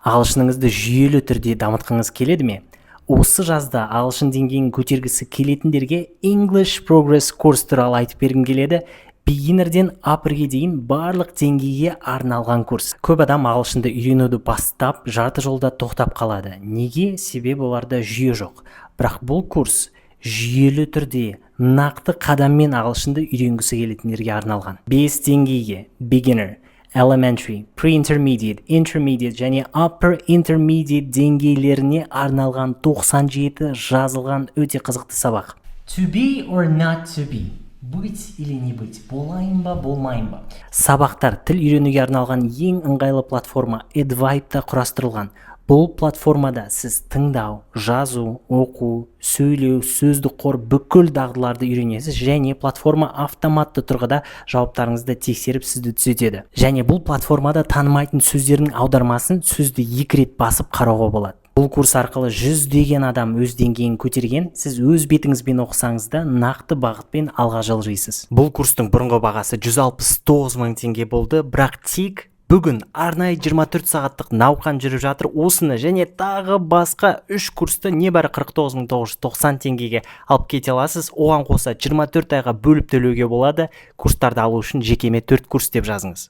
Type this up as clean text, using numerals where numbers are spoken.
Ағылшыныңызды жүйелі түрде дамытқыңыз келеді ме? Осы жазда ағылшын деңгейін көтергісі келетіндерге English Progress курс туралы айтып бергім келеді. Beginner-ден upper-ге дейін барлық деңгейге арналған курс. Көп адам ағылшынды үйренуді бастап, жарты жолда тоқтап қалады. Неге? Себебі оларда жүйе жоқ. Бірақ бұл курс жүйелі түрде, нақты қадаммен ағылшынды үйренгісі келетіндерге арналған. Бес деңгейге: beginner, elementary, pre-intermediate, intermediate және upper intermediate деңгейлеріне арналған 97 жазылған өте қызықты сабақ. To be or not to be. Быть или не быть. Болайын ба, болмайын ба. Сабақтар тіл үйренуге арналған ең ыңғайлы платформа Edvibe-та құрастырылған. Бұл платформада сіз тыңдау, жазу, оқу, сөйлеу, сөздік қор, бүкіл дағдыларды үйренесіз және платформа автоматты тұрғыда жауаптарыңызды тексеріп, сізді түзетеді. Және бұл платформада танымайтын сөздердің аудармасын сөзді екі рет басып қарауға болады. Бұл курс арқылы жүздеген адам өз деңгейін көтерген. Сіз өз бетіңізбен оқысаңыз да, нақты бағытпен алға жылжисыз. Бұл курстың бұрынғы бағасы 169 мың теңге болды, бірақ тек бүгін арнайы 24 сағаттық науқан жүріп жатыр. Осыны және тағы басқа үш курсты небәрі 49 990 теңгеге алып кете аласыз. Оған қоса 24 айға бөліп төлеуге болады. Курстарды алу үшін жекеме «Төрт курс» деп жазыңыз.